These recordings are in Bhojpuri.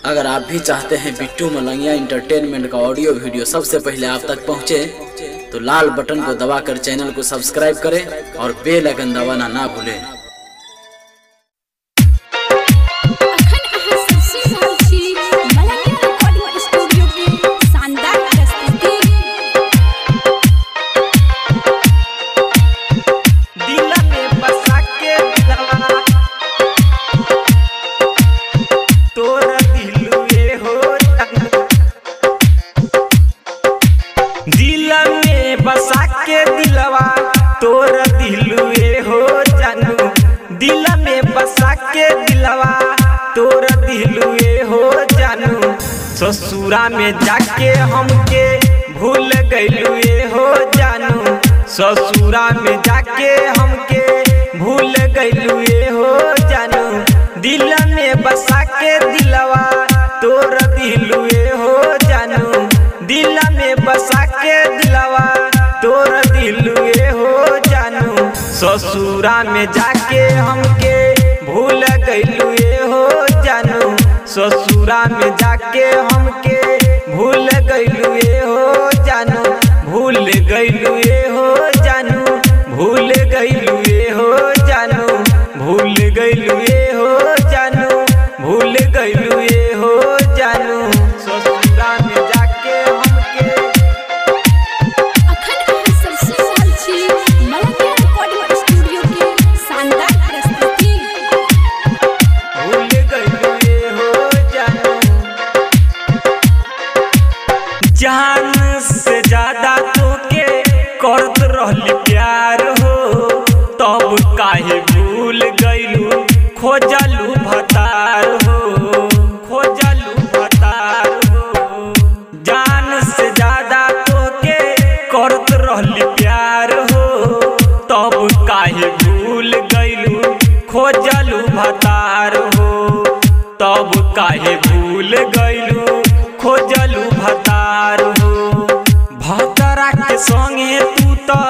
अगर आप भी चाहते हैं बिट्टू मलंगिया इंटरटेनमेंट का ऑडियो वीडियो सबसे पहले आप तक पहुंचे, तो लाल बटन को दबाकर चैनल को सब्सक्राइब करें और बेल आइकन दबाना ना भूलें। दिल में बसा के दिलवा तोर दिलुए हो जानू, दिल में बसा के दिलवा तोर दिलुए हो जानू। ससुरा में जाके हमके भूल गइलुए हो जानू, ससुरा में जाके हमके भूल गइलुए हो जानू। दिल में बसा के दिलवा तोर दिलुए हो जानू, दिल में बसा के दिलवा तोर दिलुए हो जानू। ससुरा में जाके हमके भूल गइलुए हो जानू, ससुरा में जाके हमके भूल गइलुए हो जानू, भूल गइलुए हो जानू, भूल गइलुए हो जानू, भूल गइलुए हो जानू, भूल गइलुए हो जानू। ससुरा में जाके हमके अखन अहाँ सब सुनि रहल छी मलंगिया रिकॉर्डिंग स्टूडियो के शानदार प्रस्तुति। भूल गइलुए हो जानू, जान से ज्यादा तोके करत रहली प्यार हो, तब काहे भूल गइलू खोजलू भतार हो, खोजलू भतार हो। जान से ज्यादा तोके करत रहली प्यार हो, तब काहे भूल गइलू खोजलू भतार हो, तब काहे भूल गइलू खोजलू भतार हो। भतरा के संगे तू तो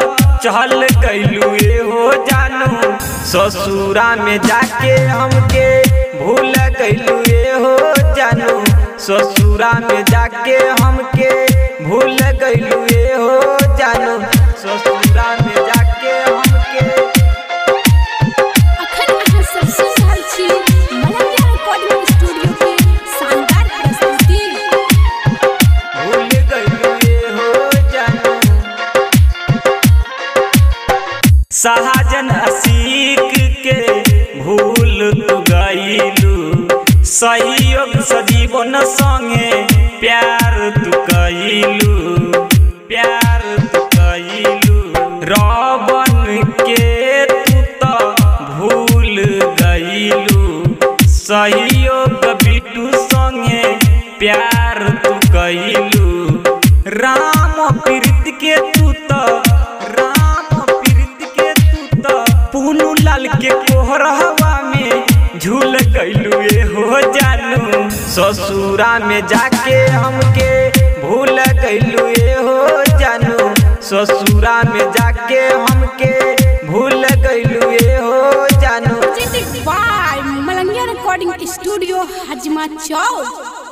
चल गइलू हो जानू, ससुरा में जाके हमके भूल गइलू हो जानू, ससुरा में जाके हमके भूल गइलू हो जानू। ससुरा में जाके हमके अखन अहाँ सब सुनि रहल छी मलंगिया रिकॉर्डिंग स्टूडियो के शानदार प्रस्तुति। भूल गइलुए हो जानू, शाहजन असीक के भूल तू गइलू, सहयोग सजीवन संगे प्यार तू कइलू, प्यार तू कइलू। रावण के तू तो भूल गइलू, सहयोग बिट्टू संगे प्यार तू कइलू। राम प्रीत के तू तो, राम प्रीत के तू तो पुनू लाल के कोहरवा में झूल गइलुए हो जानू, ससुरा में जाके हमके भूल गइलुए हो जानू, ससुरा में जाके हमके भूल गइलुए हो जानू। Presented by Malangiya recording studio Hajma Chowk.